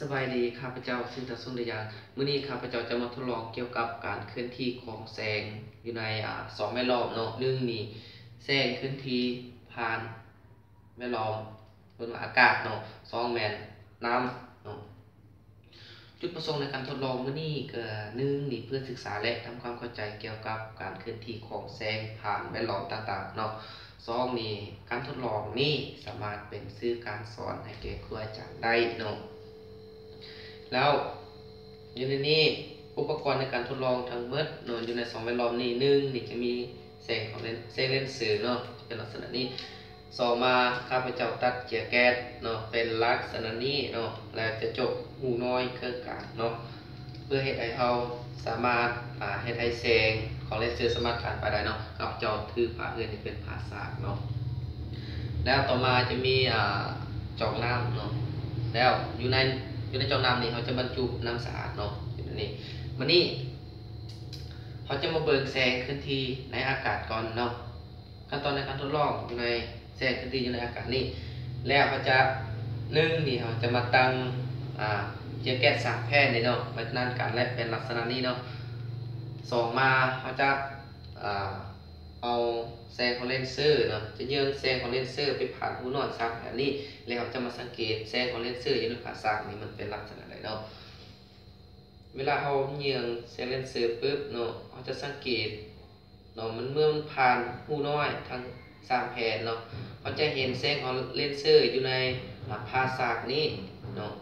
ສະບາຍດີ ຂ້າພະເຈົ້າຊື່ ຕາສຸງ ດາຢາງ. ມື້ນີ້ຂ້າພະເຈົ້າຈະມາທົດລອງກ່ຽວກັບການເຄື່ອນທີ່ຂອງແສງຢູ່ໃນ ອາ ສອງແວດລ້ອມເນາະ. ໜຶ່ງນີ້ ແສງເຄື່ອນທີ່ຜ່ານແວດລ້ອມ ເອີ້ນວ່າອາກາດເນາະ. ສອງແມ່ນນ້ຳເນາະ. ຈຸດປະສົງໃນການທົດລອງມື້ນີ້ກໍ ໜຶ່ງນີ້ ເພື່ອສຶກສາ ແລະ ທຳຄວາມເຂົ້າໃຈກ່ຽວກັບການເຄື່ອນທີ່ຂອງແສງຜ່ານແວດລ້ອມຕ່າງໆເນາະ. ສອງນີ້ ການທົດລອງນີ້ສາມາດເປັນສື່ການສອນໃຫ້ແກ່ຄູອາຈານໄດ້ເນາະ. ແລ້ວຢູ່ໃນນີ້ ອຸປະກອນໃນການທົດລອງທັງໝົດເນາະ ຢູ່ໃນສອງແວດລ້ອມນີ້ ໜຶ່ງນີ້ຈະມີແສງຂອງເລນ ແສງເລນເຊີເນາະ ຈະເປັນລັກສະນະນີ້. ສອງມາ ຂ້າພະເຈົ້າຕັດເຈືອແກັດເນາະ ເປັນລັກສະນະນີ້ເນາະ ແລ້ວຈະເຈາະຮູນ້ອຍເຄິ່ງກາງເນາະ ເພື່ອເຮັດໃຫ້ເຮົາສາມາດ ອາ ເຮັດໃຫ້ແສງຂອງເລນເຊີສາມາດຜ່ານໄປໄດ້ເນາະ. ຂ້າພະເຈົ້າຖືຜ້າເຮືອນນີ້ເປັນຜ້າສາກເນາະ. ແລ້ວຕໍ່ມາຈະມີ ອາ ຈອກນ້ຳເນາະ. ແລ້ວຢູ່ໃນ ຢູ່ໃນຈອກນ້ຳນີ້ ເຮົາຈະບັນຈຸນ້ຳສະອາດເນາະ ຢູ່ໃນນີ້. ບາດນີ້ເຮົາຈະມາເບິ່ງແສງເຄື່ອນທີ່ໃນອາກາດກ່ອນເນາະ. ຂັ້ນຕອນໃນການທົດລອງຢູ່ໃນແສງເຄື່ອນທີ່ຢູ່ໃນອາກາດນີ້ ແລ້ວເຮົາຈະ ໜຶ່ງນີ້ ເຮົາຈະມາຕັ້ງ ອາ ເຈືອແກັດສາມແຜ່ນນີ້ເນາະ ໄວ້ນຳກັນ ແລະ ເປັນລັກສະນະນີ້ເນາະ. ສອງມາ ເຮົາຈະ ອາ ເອົາແສງຂອງເລນເຊີເນາະ ຈະເຍື່ອງແສງຂອງເລນເຊີໄປຜ່ານຮູນ້ອຍສາມແຜ່ນນີ້ ແລ້ວເຮົາຈະມາສັງເກດແສງຂອງເລນເຊີຢູ່ໃນຜາສາກນີ້ ມັນເປັນລັກສະນະໃດເນາະ. ເວລາເຮົາເຍື່ອງແສງເລນເຊີປຶບເນາະ ເຮົາຈະສັງເກດ ເນາະ ມັນ ເມື່ອມັນຜ່ານຮູນ້ອຍທັງສາມແຜ່ນເນາະ ເຮົາຈະເຫັນແສງຂອງເລນເຊີຢູ່ໃນ ອາ ຜາສາກນີ້ເນາະ.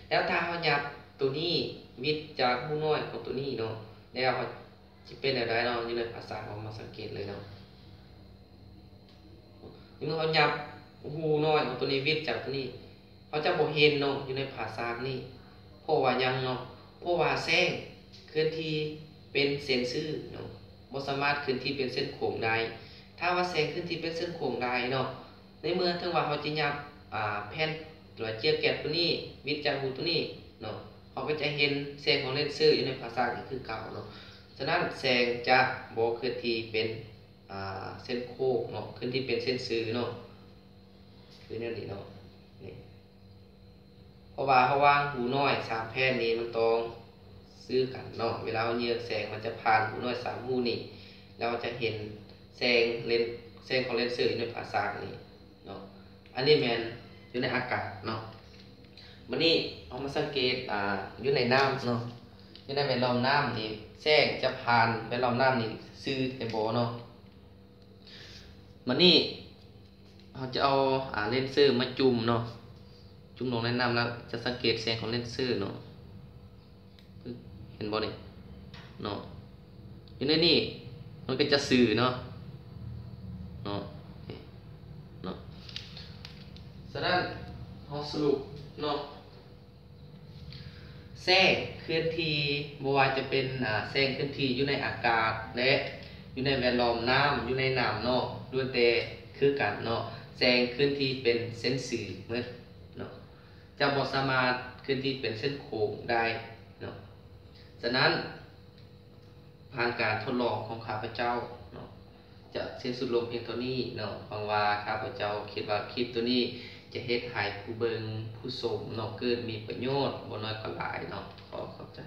ແລ້ວຖ້າເຮົາຫຍັບໂຕນີ້ ຫວິດຈາກຮູນ້ອຍຂອງໂຕນີ້ເນາະ ແລ້ວເຮົາ ຊິເປັນແນວໃດເນາະ ຢູ່ໃນຜາສາກ ເຮົາມາສັງເກດເລີຍເນາະ. ເມື່ອເຮົາຫຍັບຮູນ້ອຍຂອງໂຕນີ້ ຫວິດຈາກໂຕນີ້ ເຮົາຈະບໍ່ເຫັນເນາະ ຢູ່ໃນຜາສາກນີ້. ເພາະວ່າຫຍັງເນາະ? ເພາະວ່າແສງເຄື່ອນທີ່ເປັນເສັ້ນຊື່ເນາະ ບໍ່ສາມາດເຄື່ອນທີ່ເປັນເສັ້ນໂຄ້ງໄດ້. ຖ້າວ່າແສງເຄື່ອນທີ່ເປັນເສັ້ນໂຄ້ງໄດ້ເນາະ ໃນເມື່ອເຖິງວ່າເຮົາຈະຫຍັບ ອາ ແຜ່ນ ຫຼືວ່າເຈືອແກັດໂຕນີ້ ຫວິດຈາກຮູໂຕນີ້ເນາະ ເຮົາກໍຈະເຫັນແສງຂອງເລນເຊີຢູ່ໃນຜາສາກນີ້ຄືເກົ່າເນາະ. ສະນັ້ນແສງຈະບໍ່ເຄື່ອນທີ່ເປັນ ອາ ເສັ້ນໂຄ້ງເນາະ ເຄື່ອນທີ່ເປັນເສັ້ນຊື່ເນາະ ຄືແນວນີ້ເນາະ ນີ້. ເພາະວ່າລະຫວ່າງຮູນ້ອຍສາມແຜ່ນນີ້ ມັນຕ້ອງຊື່ກັນເນາະ. ເວລາເຮົາເຍື່ອງແສງ ມັນຈະຜ່ານຮູນ້ອຍສາມຮູນີ້ ແລ້ວເຮົາຈະເຫັນແສງເລນ ແສງຂອງເລນເຊີຢູ່ໃນຜາສາກນີ້ເນາະ. ອັນນີ້ແມ່ນຢູ່ໃນອາກາດເນາະ. ບາດນີ້ເຮົາມາສັງເກດ ອາ ຢູ່ໃນນ້ຳເນາະ ຢູ່ໃນແວດລ້ອມນ້ຳນີ້ ແສງຈະຜ່ານແວດລ້ອມນ້ຳນີ້ຊື່ແທ້ບໍ່ເນາະ. ບາດນີ້ເຮົາຈະເອົາ ອາ ເລນເຊີມາຈຸ່ມເນາະ ຈຸ່ມລົງໃນນ້ຳ ແລ້ວຈະສັງເກດແສງຂອງເລນເຊີເນາະ. ເຫັນບໍ່ນີ້ເນາະ ຢູ່ໃນນີ້ມັນກໍຈະຊື່ເນາະ ເນາະ ເນາະ. ສະນັ້ນເຮົາສະຫຼຸບເນາະ ແສງເຄື່ອນທີ່ ບໍ່ວ່າຈະເປັນ ອາ ແສງເຄື່ອນທີ່ຢູ່ໃນອາກາດ ແລະ ຢູ່ໃນແວດລ້ອມນ້ຳ ຢູ່ໃນນ້ຳເນາະ ລ້ວນແຕ່ຄືກັນເນາະ ແສງເຄື່ອນທີ່ເປັນເສັ້ນຊື່ໝົດເນາະ ຈະບໍ່ສາມາດເຄື່ອນທີ່ເປັນເສັ້ນໂຄ້ງໄດ້ເນາະ. ສະນັ້ນ ຜ່ານການທົດລອງຂອງຂ້າພະເຈົ້າເນາະ ຈະສິ້ນສຸດລົງພຽງເທົ່ານີ້ເນາະ. ຫວັງວ່າຂ້າພະເຈົ້າຄິດວ່າຄລິບໂຕນີ້ຈະເຮັດໃຫ້ຜູ້ເບິ່ງຜູ້ຊົມເນາະ ເກີດມີປະໂຫຍດບໍ່ໜ້ອຍກໍຫຼາຍເນາະ. ຂໍຂອບໃຈ.